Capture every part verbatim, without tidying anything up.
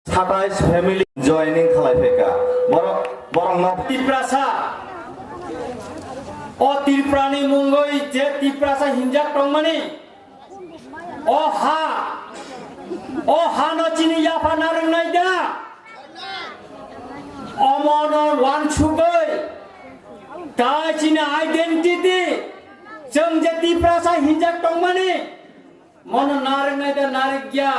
Satais family joining khalai phaikha. Borok, borok no Tiprasa. O Tiprani mungoi je Tiprasa hinjak tongmani. O ha. O ha no chini yapha narwng nai da. Omono wansugoi. Ta chini identity. Chwng je Tiprasa hinjak tongmani. Mono narwknai da narwkya,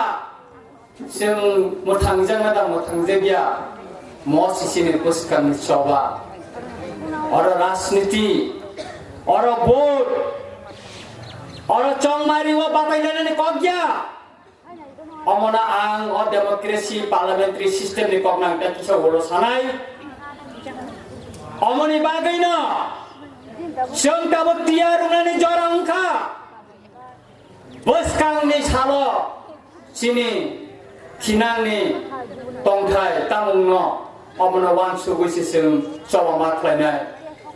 chwng mwthangjaknai da mwthangjakya, mo sisini bwskangni choba. Oro rajniti, oro vote, oro chongmari o batainani kokya. Omono ang o democracy parliamentary system ni koknang ta kisa ulo sanai. Omoni bagwino chwng tabuk tiyar wngnani jora wngkha. Bwskangni salo chini thinangni tongthai tamungno omono wansugwi se chwng choba ma khlainai.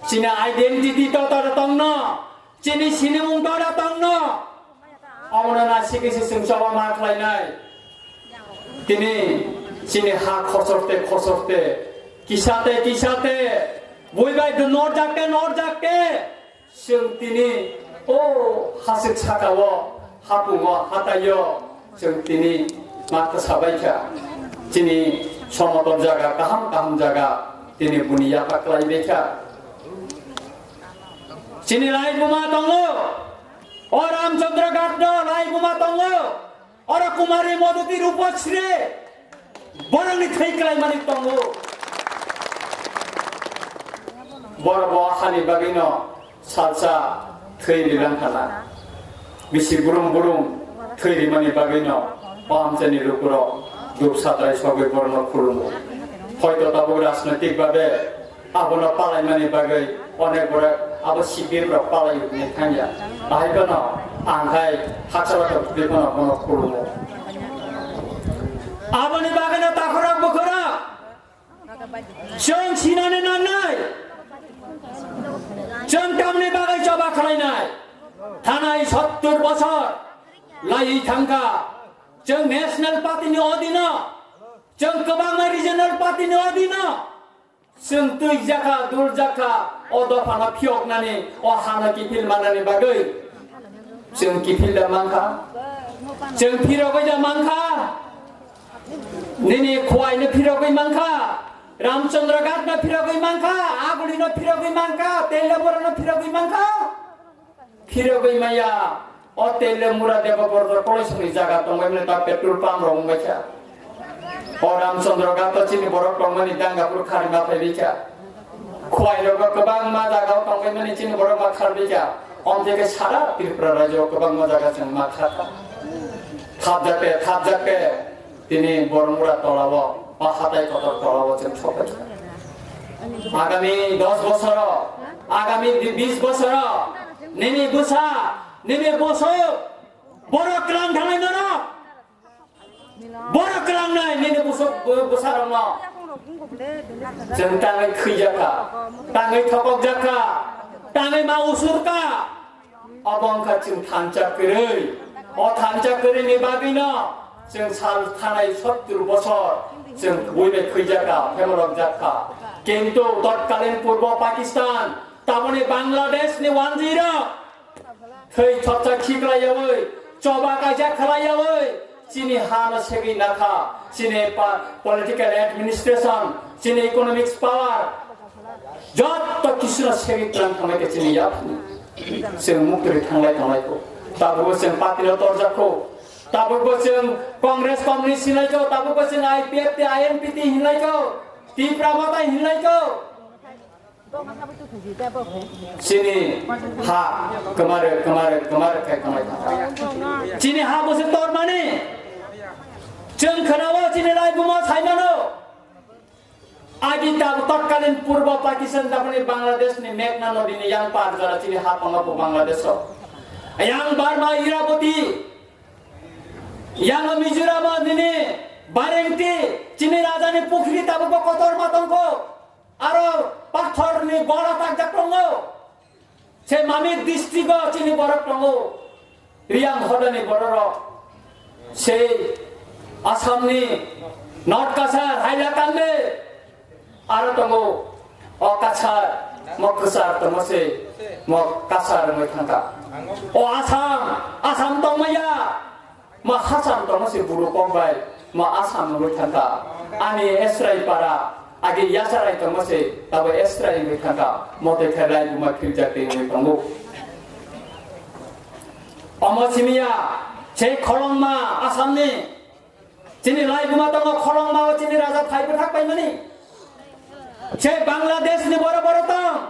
Chini identity to tora tongno, chini sinimung tora tongno, omono nasigwi se chwng choba ma khlainai. Tini chini ha khosorte khosorte, kisate kisate, buibai norjakte norjakte, Chwng tini o hasik sakao, hapungo, hataio chwng tini ma kwsa bai kha. Chini somotol jaga, kaham kaham jaga tini buni yapha kwlai bai kha. Chini laibuma tongo, o Ramchandra Ghat no laibuma tongo. Oro Kumari Modhuti Rupasri borokni thwi kwlaimani tongo. Borok bo hani bagwino salsa thwi rilangkhana. Bisi burum burum thwi rimani bagwino o amchaini lukurok duk satrai sogwi borokno khulumo. Hoito tabuk rajnoitik babe Abono palaimani bagwi onek borok abo sibir rok palai hwnwi thangya. Bahai bono ang khai haksa bathok twi bono bono khulumo. Aboni bagwino takhorok bukhorok chwng sinani nangnai. Chwng tamni bagwi choba khlainai. Thanai sottur bosor laiwi thangkha. Chwng National Party ni odino, chwng kwbangma Regional Party ni odino. Chwng twijak kha, duljak kha, o dophano phiyoknani, o hano kiphil manani bagwi chwng kiphil da mankha, chwng phirogwi da mankha, nini Khwaino phirogwi mankha, Ramchandra Ghat no phirogwi mankha, Aguli no phirogwi mankha, Teliamura no phirogwi mankha. Phirogwi maya, o Teliamura Debaborodo College ni jaga tongbai mani ta petrol pump rok wngbai kha. O Ramchandra Ghat o chini borok tongmani Dangapur khari ma phaibai kha. Khwai rogo kwbangma jaga o tongbai mani chini borok ma kharbai kha. Omteke sara Tripura rajyo o kwbangma jaga chwng ma kha kha. Thapjakte, thapjakte. Tini Bormura tolao, o hatai kotor tolao chwng sokphaikha. Agami dos bosoro, agami bis bosoro, nini bwsa, nini bosok, borok kwlang thangnai norok. Borok kwlangnai nini bosok, bwsarokno. Chwng tangwi khwijakha, tangwi thokokjakha, tangwi ma usurkha. Obo wngkha chwng thansa kwrwi. O thansa kwrwini bagwino chwng sal thanai sottur bosor chwng buibai khwijakha, phemorokjakha. Kintu totkalin Purbo Pakistan, taboni Bangladeshni wanjwirok thwi chorcha khiklaiyawi, choba kaisa khlaiyawi, chini hano segwi nakha, chini pa-, political administration, chini economics power, jotto kisuno segwi twlang thanglaikha chini yaphang. Chwng muktwi thanglai tonglaikho. Tabukbo chwng party-no torjakho. Tabukbo chwng Congress communist hinlaikho. Tabukbo chwng I P F T, I N P T hinlaikho. Tipra Motha hinlaikho. Chini ha kwmare, kwmare, kwmare khe kwmai thangkha. Chini ha bwswk tormani. Chwng khwnao chini laibuma saimano. Agi tab totkalin Purbo Pakistan taboni Bangladesh ni Meghna nodi ni yang par jora chini ha tongo bo Bangladesh o. Yang Burma Iraboti, yang Mizoram nini Barengti, chini raja ni pukhri tabuk bo kotor ma tongkho. Aro pathor ni gola takjak tongo. Se Mamit district o chini borok tongo, Riyang hodani bororok. Se Assam ni North Cachar, Hailakandi, aro tongo, o Cachar, mo kwchar tongo se, mo Cachar wngwi thangkha. O Assam, Assam tongmaya, mo Hasam tongo se buru kok bai, mo Assam wngwi thangkha. Ani Esrai para, agi Yacharai tongo se, tabo Esrai wngwi thangkha. Mo tei khe lai buma philjak tei wngwi tongo. Omo simiya, che kholongma Assamni, chini laibuma tongo kholongma o chini raja phai bwthak paimani. Che Bangladesh ni boro boro tong,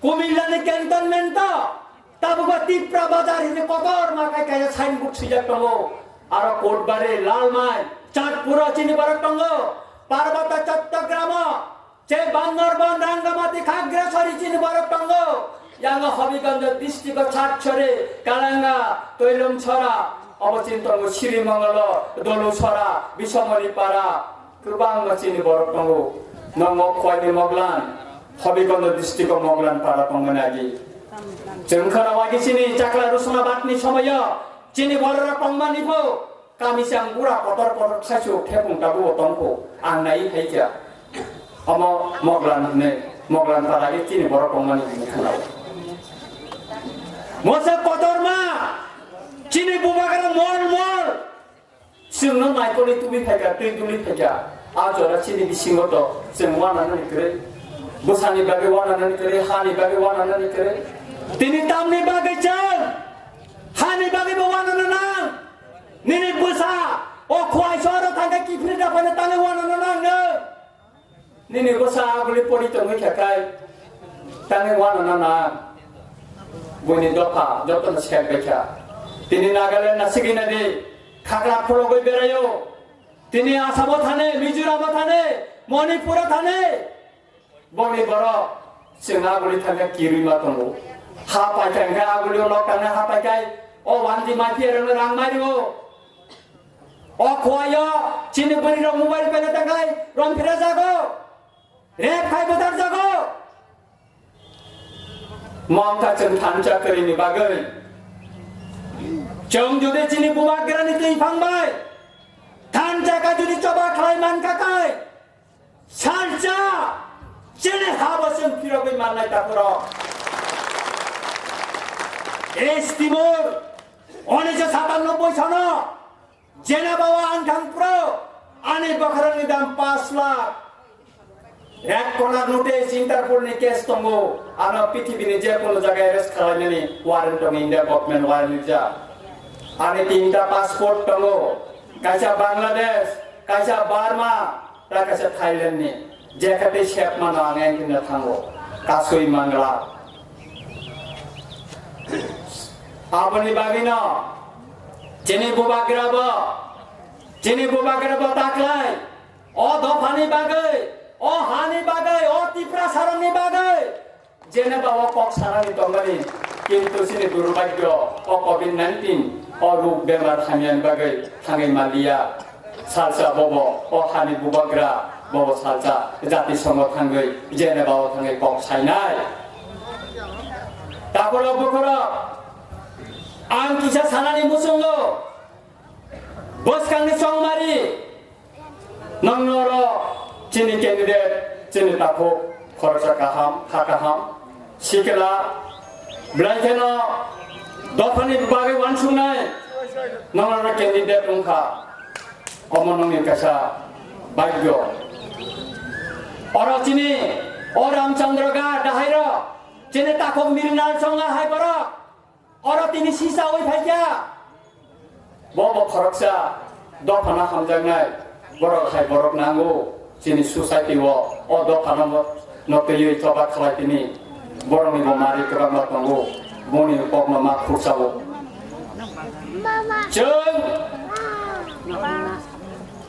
Kumilla ni cantonment o, tabugo Tipra bazar hini kotor ma kai kai signboard swijak tongo. Aro Kotbari, Lalmai, Chandpur o chini borok tongo, Parbata Chattogram o, Che Bandarban, Rangamati, Khagrasari chini borok tongo. Yango Habiganj district o Chatchori, Kalanga, Toilomchora, obo chini tongo Srimangalo, Dolusora, Bisomoni Para, kwbangma chini borok tongo. Nongo Khwaini Moglan, Habiganj district o Moglan Para tongmani agi. Chwng khana wagi chini Chakla Rusuna batni somoyo, chini borok tongmani bo, Kami se ang bura kotor kotor khaisuk thepung tabuk bo tongkho, ang nai hai kha. Omo Moglan hwnwi, Moglan para ge chini borok tongmani hwnwi khwnao. Mosa kotorma, chini bubagra mol mol, chwngno naikolwi tubui phaikha, twi duli phaikha. A jora chini bisingo to chwng wananani kwrwi, bwsani bagwi wananani kwrwi, hani bagwi wananani kwrwi. Tini tamni bagwi chwng hani bagwi bo wanana nang. Nini bwsa o khwai soro thangkhe kiphilwi da phano tangwi wanano nang nw. Nini bwsa aboni pori tongwi kha khai tangwi wanano nang. Buini dopha jotono sek bai kha. Tini Nagaland na sigina di khakra phologwi beraio. Tini Assamo thane, Mizoramo thane, Manipuro thane. Boni borok chwng aguli thangkhe kirwi ma tongo. Ha paikha hwnkhe aguli o nok tangnai ha paikhai o wanti mafia rokno rang mai rwo. O khowai o chini bwrwi rok mobile paina tangkhai rom phira jago. Rep khai bwthar jago. Mangkha chwng thansa kwrwini bagwi. Chwng jodi chini bubagrani twi phang bai thansa ka jodi choba khlai mankha kai. Salsa chini habo chwng phirogwi mannai takhorok. East Timor unisho satannobboi sono Jeneba o ang thang pro ani bokhorokni dam paanch lakh. Red corner notice Interpol ni case tongo. Ano pithibini je kono jaga arrest khalainani warrant tongo, India government warrant rijak. Ani tinta passport tongo. Kaisa Bangladesh, kaisa Burma, ta kaisa Thailand ni, je kha tei sep mano ang engkhe no thango, kasui mangla. Aboni bagwi no chini bubagra bo, chini bubagra bo taklai, o dophani bagwi, o hani bagwi, o Tiprasarokni bagwi, Jeneba o kok sanani tongmani, kintu chini durbhagyo o covid nineteen o ruk bemar hamyani bagwi thangwi manliya. Salsa bobo o hani bubagra, bobo salsa jati songo thangwi Jeneba o thangwi kok sainai. Takhorok bukhorok ang kisa sanani muchungo bwskangni chongmari. Nang noro chini candidate, chini takhuk, khoroksa kaham, kha kaham, sikla, belai kheno dophani bagwi uansuknai, nang noro candidate wngkha, omo nongni kaisa bhagyo. Oro chini, o Ramchandra Ghat dahairo, chini takhuk Mrinal Chongha hai borok, Oro tini sisawi phaikha. Bo bo khoroksa dophano hamjaknai borok hai borok nango chini society o, o dophano no twiwi choba khlai tini borokni bo mari kwbangma tongo, boni kokno ma khursa o. Chwng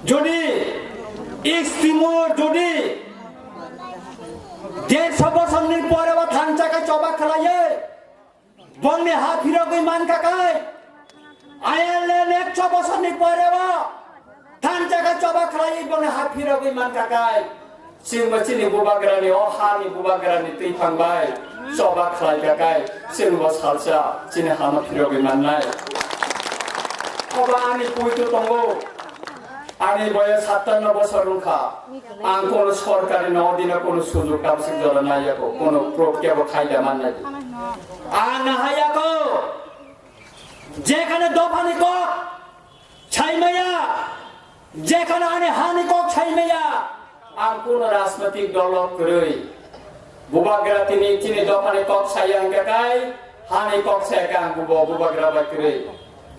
jodi East Timor jodi dersho bosorni pore o thansa khe choba khlaiwi, Bongni ha phirogwi mankha kai, Ireland ekso bosorni pore o thansa khe choba khlaiwi bongni ha phirogwi mankha kai. Chwngbo chini bubagrani, o hani bubagrani twi phang bai choba khlaikha kai, chwngbo salsa chini hano phirogwi mannai. Obo ani poito tongo. Ani boyos sattanno bosor wngkha. Ang kono sorkari no odino kono sujog tabsik jora naiyago, kono proof kebo khaida mannai. Ang nahaiyago, jekhane dophani kok saimaya, jekhane ani hani kok saimaya, ang kono rajnoitik dolo kwrwi. Bubagra tini chini dophani kok saya hwnkhe kai, hani kok saya khe ang bubo bubagra bai kwrwi.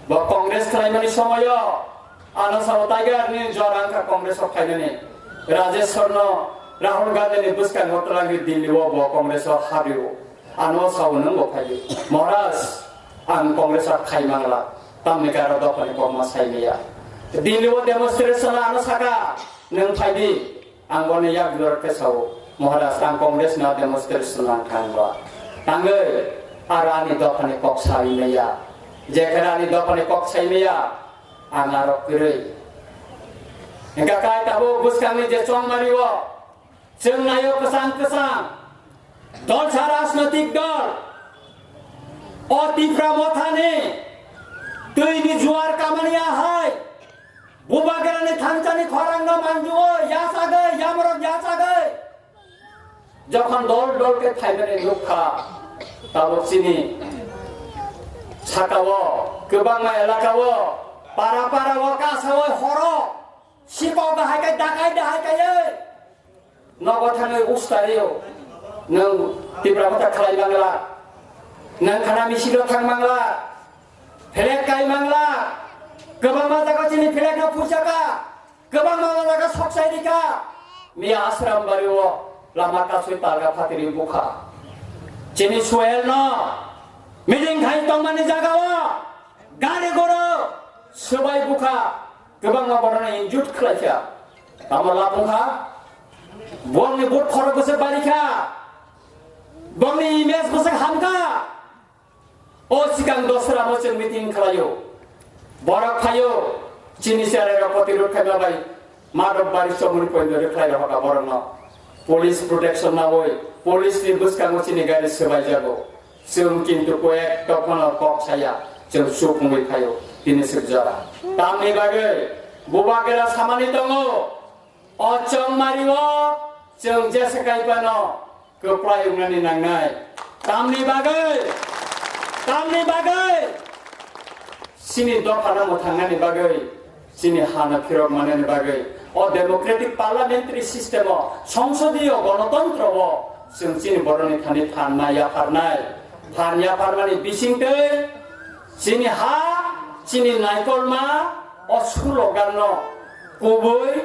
Bo Congress khlaimani somoyo ano sao Tiger ni jora wngkha Congress o phainani. Rajeshwar no Rahul Gandhi ni bwskango twlangwi Delhi o bo Congress o habrio. Ano sao nwng bo phaiwi. Maharaj, ang Congress o khai mangla. Tamni karo dophani kokma saimaya. Delhi o demonstration ano saka nwng phaidi. Ang bono yak jora khe sao, Maharaj, ang Congress na demonstration ang thangba. Tangwi aro ani dophani kok sawi maya. Jekhara ani dophani kok sai maya, ang aro kwrwi. Hingkha kai tabuk bwskangni je chongmari o, chwng naio kwchang kwchang. Dolsa rajnoitik dol. O Tipra mothani twini juar kamani ahai. Bubagrani thansani khorangno manjuo, yachagwi, yamrok yachagwi. Jokhon dol dol khe phaimani nukha, tabuk chini sakao, kwbangma elakao, para para o kasao horo, sipok bahai kai, dakai dahai kai. Nogo thangwi ustario, nwng Tipra Motha khlai mangla, nwng khana misil o thang mangla, flag kai mangla, kwbangma jaga chini flag no phujaka, kwbangma jaga soksai rika, miya Asram bari o lama kasui talga phatiri bukha. Chini Suhel no meeting khai tongmani jaga o gari goro swbai bukha, kwbangma borok no injured khlaikha. Tamo lapung kha? Bongni but khorok bwswk bari kha, bongni image bwswk ham kha. O sikang dosra mo chwng meeting khlaio, borok phaio, chini chwrai rok poti rok khaima bai madok bari chomri poindo rwkhlai rok hoka borok no police protection nawi, police ni bwskango chini gari swbai jago. Chwng kintu koyek tokmano kok saya, chwng chuk wngwi phaio, tini swk jora. Tamni bagwi bubagra samani tongo, o chongmari o chwng jesa kai phano kwplai wngnani nangnai. Tamni bagwi, tamni bagwi, chini dophano mwthangnani bagwi, chini hano phirok manani bagwi, o democratic parliamentary system o, songsodiyo gonotontro o, chwng chini borokni thani phan ma yapharnai. Phan yapharmani bisingtwi chini ha, chini naikolma, o slogan no kubui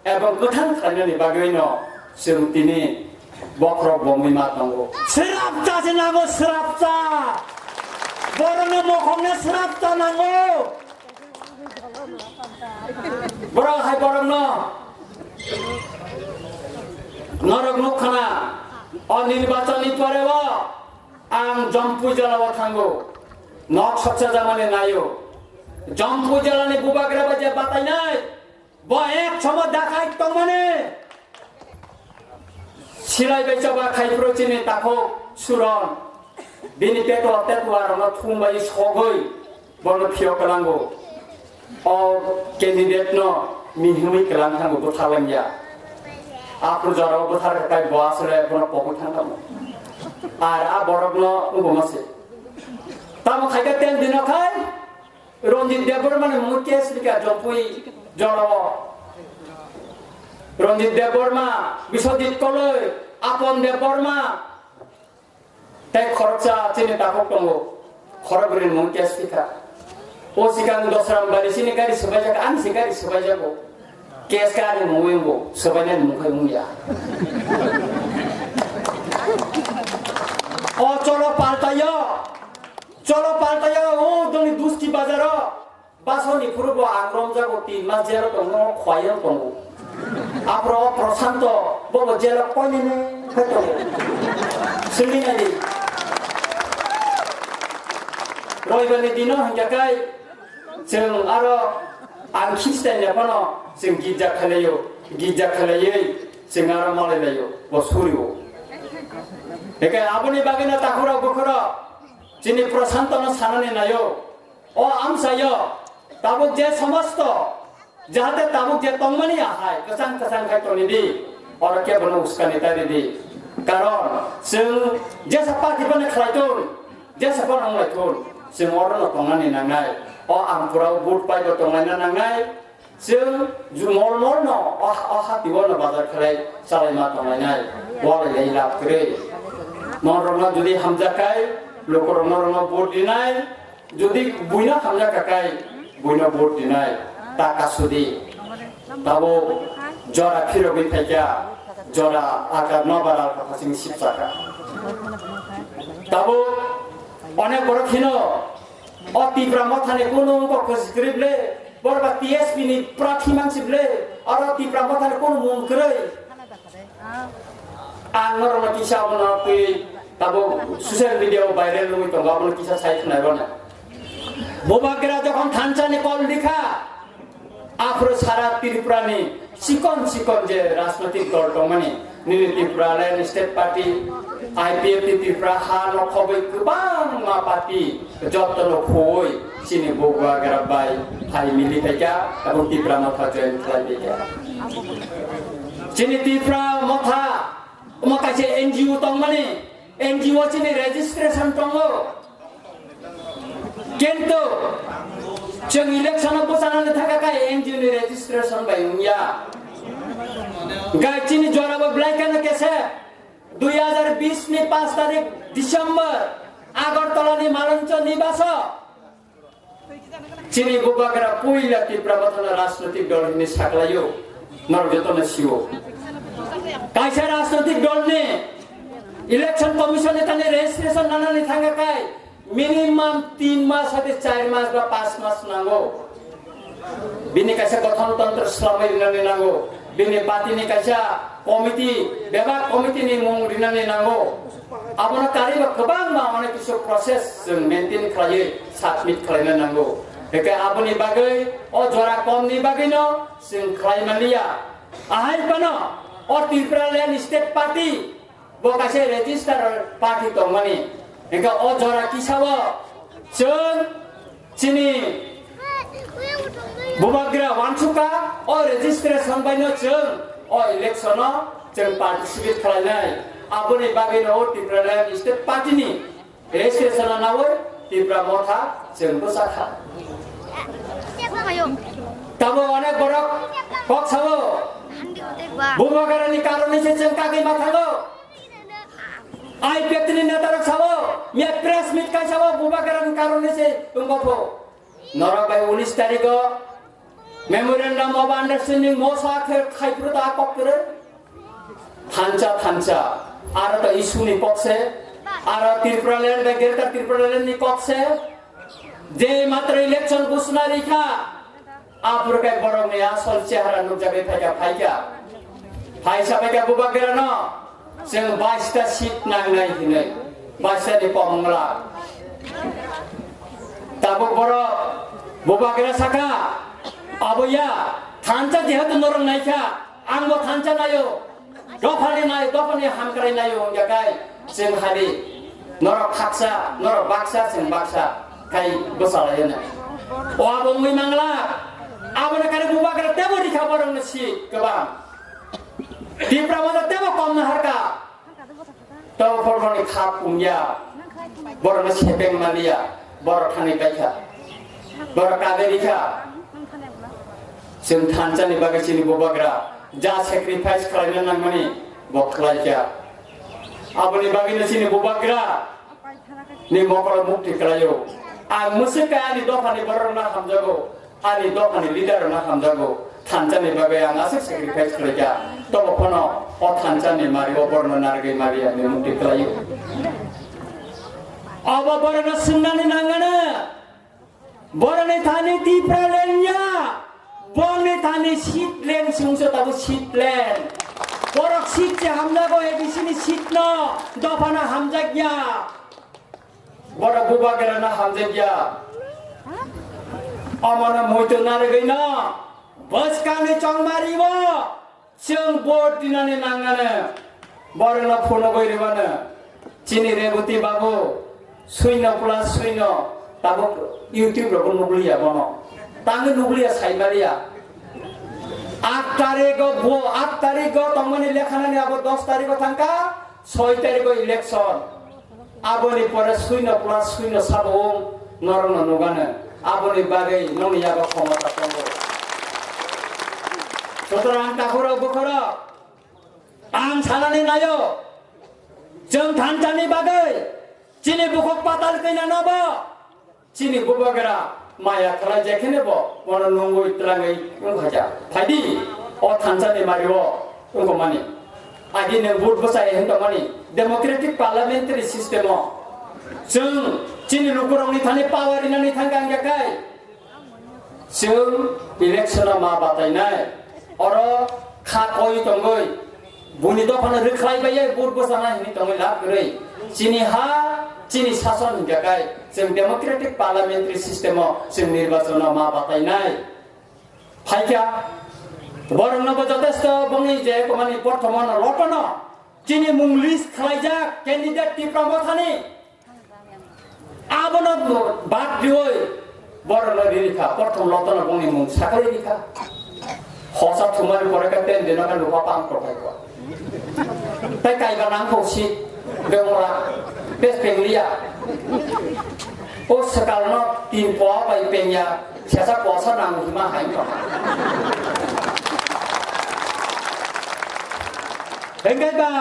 ebong kwthang khlainani bagwino chwng tini bokhorok bomwi ma tongo. Srapcha se nango, srapcha. Borokno mokhokno srapcha nango. Borok hai borokno norok nukkhana, o nirbachonni pore o ang Jompui jora o thango. Nok soksa jamani naio. Jompui jorani bubagra bai je batainai. Bo ek somo dakhai tongmani. Silai bai choba khai phuru chini takhuk Suron. Bini peto tetua rokno thum bai sogwi bono phiyok kwlango. O candidate no mihimwi kwlang thango bwtharlangya. Aphuru jorao bwthar kai bo aswle bono pogwi thang tamo. Ar a borokno wngbo mase. Tamo khaikhe ten dino khai Ranjit Debbarma ni mung case rika Jompui jorao. Ranjit Debbarma, Biswajit Koloi, Apon Debbarma. Tei khoroksa chini takhuk tongo. Khorok bwrwi ni mung case rika. O sikang Dosram bari chini gari swbaijak, ani se gari swbaijago. Case ka ani mungwi wngbo, swbainani mung khai wngya. O cholo paltayo, cholo paltayo, o doni Dusti bazaro, basoni phuru bo ang romjago, tin mas jero tongo, khwaiyo tongo. Aphro o Prashanto, bobo jelo koinene khai tongo. Swngwi naidi. Roibani dino hingkha kai, Chwng aro ang Khristian ya phano chwng girja khailaio, girja khailaiwi chwng aro malailaio, bo surio. Hingkhe aboni bagwino takhurok bukhurok chini Prashantono sanani naio, o amchaio tabuk je somosto Jahate tabuk je tongmani ahai kwchang kwchang khai tongni di, oro kebono uskani ta ridi. Karon chwng jesa party phano khlai thun, jesa phano wng lai thun, chwng orono tongnani nangnai. O Ampurao vote paibo tonglaina nangnai. Chwng ju mol mol no o, o hati o no bazar khlai chalai ma tonglai nai. Walai lai lab kwrwi. Mon rok no jodi hamjak kai, luku rok no rok no vote rinai. Jodi buino hamjak kai, buino vote rinai. Ta kasudi. Tabo jora phirogwi phaikya, jora akar no baral kha sing sipsaka. Tabo onek borok hino, o Tipra Mothani kunu kok kwswk kwrwi ble, borok ba T S P ni prathi mansi ble, aro Tipra Mothani kunu mung kwrwi. Ang norokno kisa abono twi tabo social media o viral wngwi tongo, abono kisa sai khwnai rwna. Bubagra jokhon thansa ni kol dikha, aphuru sara Tripura ni chikon chikon je rajnoitik dol tongmani, nini Tripura Land State Party, I P F T Tripura ha no khobwi kwbangma party jotono khuwi chini Bubagra bai phai mili phaikha, abo Tripura Motha join khlai phaikha. Chini Tripura Motha omo kaisa N G O tongmani, N G O chini registration tongo. Kintu chwng election o bwchanani thangkha khe N G O ni registration bai wngya. Gai chini jorabo belai kheno kese dui hazar bis ni paanch tarik December Agartala ni Malancha Nibaso chini Bubagra puila Tipra Mothano rajnoitik dol hwnwi saklaio, norok jotono sio. Kaisa rajnoitik dolni election commission ni thani registration nanani thangkha khe minimum tin mas hate char mas ba panch mas nango. Bini kaisa gothontontro swlamwi rinani nango. Bini party ni kaisa committee, bebak committee ni mung rinani nango. Abono karwi ba kwbangma onek kisu process chwng maintain khlaiwi submit khlaina nango. Hwnkhe aboni bagwi o jora kom ni bagwino chwng khlai manliya. Ahai phano o Tripura Land State Party bo kaisa register party tongmani. Hwnkhe o jora kisa o chwng chini Bubagra wansukha, o registration baino chwng o election o chwng participate khlainai. Aboni bagwino o Tripura Land State Party ni registration o nawi Tripura Motha chwng bwsakha. Tamo onek borok kok sao, Bubagra ni karone se chwng kagwi mathango. I P F T ni netarok sao, miya press meet kai sao, Bubagra ni karone se wngkha pho. Norok bai unis tariko memorandum of understanding mosa khe khaiphuru ta kok kwrwi. Thansa, thansa. Aro to issue ni kok se, aro Tripura Land bai Greater Tripura Land ni kok se. Je matra election ghosna rikha, aphuru khe borok ni asol chehara nukjagwi phaikha, phaikha. Phaisa phaikha Bubagra no, chwng baista seat nangnai hinwi, baista ni kom wngla. Tabuk borok Bubagra saka, abo ya, thansa jehetu norok naikha, ang bo thansa naio, dophani nai, dophani hamkrai naio wngya kai, chwng hari, norok khaksa, norok baksa, chwng baksa, kai bwsalaio no. O abo wngwi mangla, aboni kare Bubagra tebo rikha borokno si kwbang. Tipra Motha tebo kom naharka. Tong pormani khap wngya, borokno sepeng maliya, borok thani paikha, borok kagwi rikha. Chwng thansa ni bagwi chini Bubagra ja sacrifice khlaina nangmani bo khlaikha. Aboni bagwino chini Bubagra ni mokolo mukti khlaio. Ang mwswk khe ani dophani borokno hamjago. Ani dophani leader rokno hamjago, thansa ni bagwi ang aswk sacrifice khlaikha, tobo phano o thansa ni mari o borno narwgwi mari ani mukti khlaio. Obo borokno swngnani nangano, boroni thani Tipra Land ya, borni thani seat land sungso tabo seat land. Borok seat se hamjago, A D C ni seat no, dophano hamjakya. Borok Bubagrano hamjakya. Omono muitu narwgwino bwskangni chongmario chwng vote dinani nangnano. Borokno phunugwi rwmano. Chini Reboti babu suino plus suino tabuk YouTube rogo nugliya bono. Tangwi nugliya saimaliya. Aat tarikh o bo, aat tarikh o tongmani lekhanani abo dos tarikh o thangkha, soi tarikh o election. Aboni pore suino plus suino sabo wng norokno nugano. Aboni bagwi nokni yago khomota tongo. Sutorang takhurok bukhurok, ang sanani naio, chwng thansani bagwi chini bukhuk patal kwnano bo. Chini bubagra maya khlai jai kheno bo bono nungwi twlangwi wngkha ja. Phaidi, o thansani mario wngkha mani. Agi nwng vote bwsai hwn tongmani democratic parliamentary system o chwng chini lukurokni thani power rinani thangkha wngya kai chwng election o ma batainai. Oro kha koi tongwi Buni dophano rwkhlai bai vote bwsana hinwi tongwi lab kwrwi. Chini ha, chini sason hinkha kai, chwng democratic parliamentary system o chwng nirbachon o ma batainai. Phaikha, borokno bo jotesto bongni je komani porthomo no lotono chini mung list khlaijak candidate Tipra Mothani. Abono bad riwi borokno riri kha, prothom lotono bongni mung saklai ri kha. Hosa thumari pore khe ten dino khe lupa pang kothai ko. Tai kaiba nang ko si, bengora, pes pengliya. O sekalno tin poa bai pengya, sesa posa nang hima hai ko. Hengkai ba,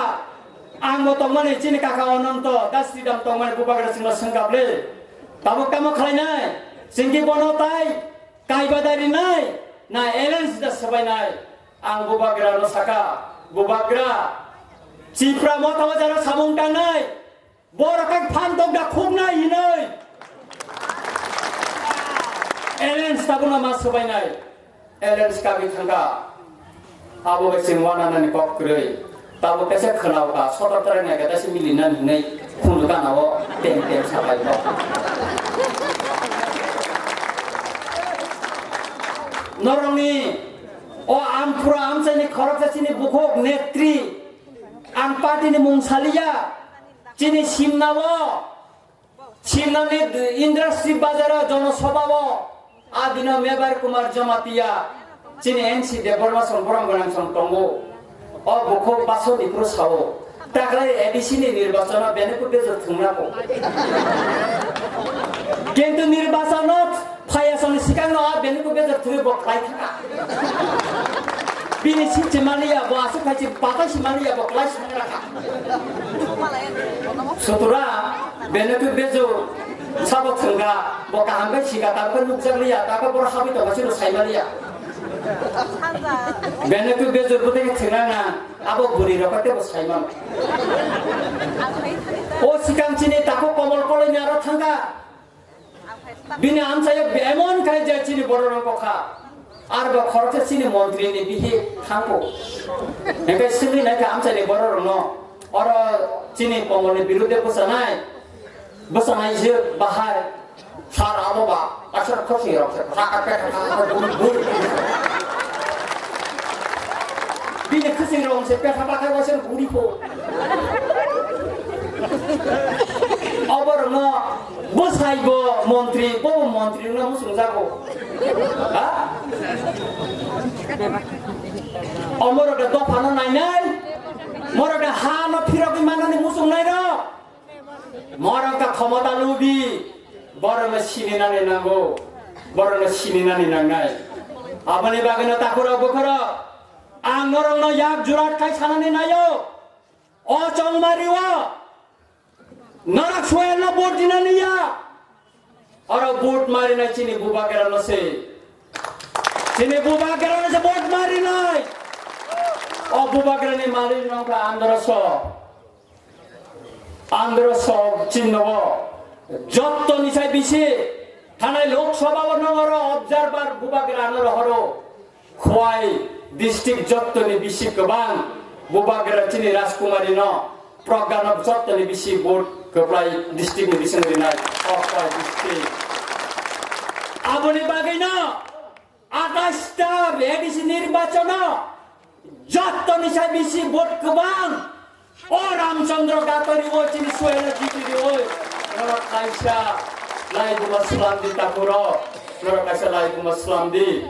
Ang bo tongmani chini kaka Ononto, da Sridham tongmani bubagra chwngno swngkha ble. Tabuk tamo khlainai? Chwngki bono tai kaiba da rinai? Na alliance da swbainai? Ang bubagrano saka, bubagra, Tipra Motha o jara samung tangnai, borok hai phan dok da khuknai hinoi. Alliance tabukno ma swbainai. Alliance kagwi thangkha. Abo bai chwng wananani kok kwrwi. Tabuk kaisa khwnao ka, sotor trai nai ka, kaisa mili nani hinwi khunju gana o teng teng sapai kok. Norokni o Amphura amchaini khoroksa chini bukhuk netri, ang party ni mung saliya, chini simna o Simnani industry bazar o jono sobha o adino Mebar Kumar Jamatia, chini N C Debbarma song borom gwnang song tongo. O bukhuk baso ni phuru sao. Taklai A D C ni nirbachon o bene kube jo thwngna ko. Kintu nirbachon o phaiya song sikang no a bene kube jo thwngwi bo khlai thaka. Bini sitse maliya bo asuk phai si bata si maliya bo khlai sangra kha. Sutura, bene tu bejo, sabo thwngkha, bo kaham khe sika, ta khe nukjak liya, ta khe boro habwi tongma sino sai maliya. Bene tu bejo bwtwi khe thwngna na, abo bwrwi rok khe tebo sai mano. O sikang chini tako Komol Koloi ni aro thangkha. Bini amchaio emon khai je chini bororok kokha. Arbo khoroksa chini montri ni bihi thangko. Hingke swngwi naikha amchaini bororokno. Oro chini Komolni birudhe bwchanai. Bwchanai je bahai. Sar abo ba. Aswk khosni rok se. Saka petha kha buri buri. Bini khosni rok se petha bakhai waisang buri ko. Oborokno Bwsai bo montri, bo montri wngna muchungjago. Ha? O morok da dophano nainai, morok da ha no phirogwi manani muchungnai rok. Morok da khomota lubi, borokno sininani nango, borokno sininani nangnai. Aboni bagwino takhurok bukhurok, ang norokno yak jurat khai sanani naio. O chongmari o. Norok Suhelno vote dinani ya. Oro vote marinai chini bubagrano se. Chini bubagrano se vote marinai. O bubagrani malik nongkha andro so. Andro so chinno bo. Jotto ni sai bisi. Thanai Lok Sabha o nongoro observer bubagrano rohoro. Khowai district jottoni bisi kwbang bubagra chini Rajkumari no Pragya no jottoni bisi vote kwplai district ni bising rinai o Khowai district. Aboni bagwi no atais ta A D C nirbachon o jottoni sai bisi vote kwbang. O Ramchandra Gatori o chini Suhela Jitiri o. Norok kaisa lai buma slam di takuro. Norok kaisa lai buma slam di.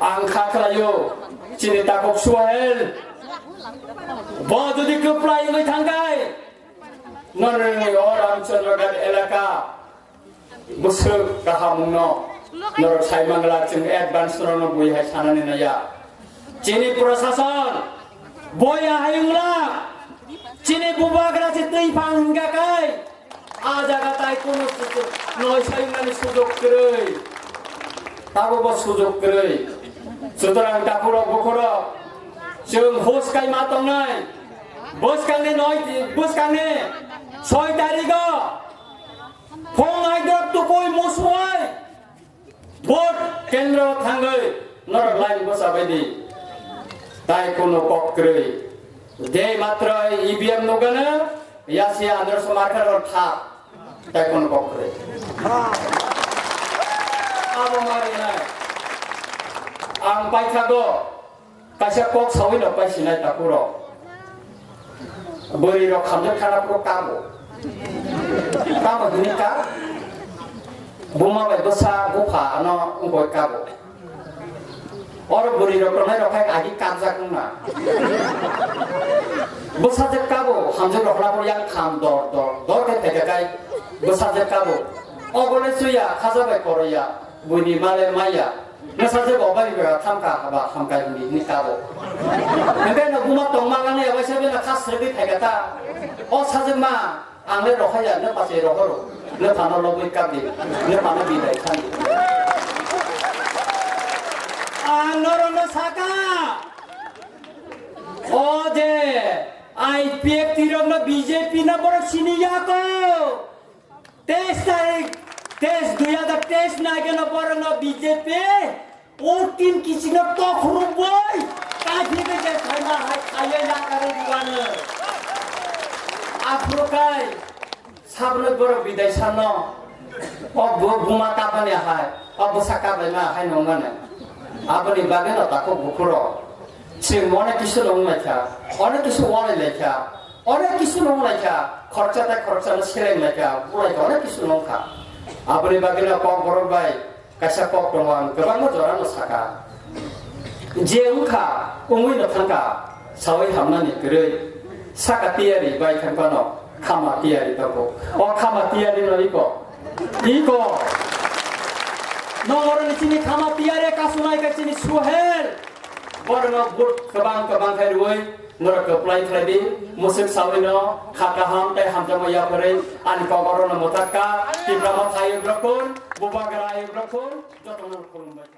Ang kha khlaio, chini takhuk Suhel. Bo jodi kwplai wngwi thangkhai, norokni o Ramchandra Ghat elaka bwswk kaham wngno norok sai mangla, chwng advance norokno bui hai sanani naiya. Chini prashasan boya hai wngla, chini bubagra se twi phang hingka kai. A jaga tai kono sujog, noi sayungnani sujog kwrwi. Tabo bo sujog kwrwi. Sutorang takhurok bukhurok, chwng hus kai ma tongnai. Bwskangni noi, bwskangni soi tarigo phung aidok tukui musuai. Vote kendro thangwi norok line bwchabai di. Tai kono kok kwrwi. Je matra E V M nugana, yasi andro somarkar or tha. Tai kono kok kwrwi. Abo marinai. Ang paithago. Kaisa kok sawi no pai sinai takhurok. Bwrwi rok khamjak khana phuru kabo. Kabo hini ka. Buma bai bwsa bupha ano wngkoi kabo. Oro bwrwi rok tongnai rok hai agi kabjak wngna. Bwsa je kabo hamjak rok khana phuru yang kham dor dor dor khe phaikha kai bwsa je kabo. Obolai chuya khaja bai koroya. Buini male maya. Nasa je bo bari bera thamka haba hamkai hini hini kabo. Hingke no buma tongma ngani abai sabe na khas sredi thaika ta. O sajak ma ang le rohaya ne pache rohoro. Ne pano lobui kabi. Ne pano bidai khani. Ang noro no saka. O je I P F T rok no B J P na borok sini yako. Teis tarik, teis dui hazar teis naikeno borokno B J P o tin kichino tokhorok boi kaithikhe je saima hai khaiya yakarwi rwano. Aphuru kai sabno borok bidai sano o bu-, buma kapmani hai, o bwsa kaplaima hai nongmani. Aboni bagwino takhuk bukhurok. Chwng onek kisu nung laikha, onek kisu walai laikha, onek kisu nung laikha, khoroksa tai khoroksa no seleng laikha, bulai kha, onek kisu nung kha. Aboni bagwi no kok borok bai kaisa kok tongo, ang kwbangma jora no saka. Je wngkha, wngwi no thangkha, sawi hamnani kwrwi, saka tiyari bai thangphano khama tiyari tongo. O khama tiyari no iko, iko. Nong oro ni chini khama tiyari kasunai kha chini Suhel. Borokno vote kwbang kwbang khe rwui norok kwplai khlai di, mwswk sawino kha kaham tei hamjakma yapharwi ani kok orono mwthak kha. Tipra Motha ayuk rok khun, Bubagra ayuk rok khun, jotono khulumbai.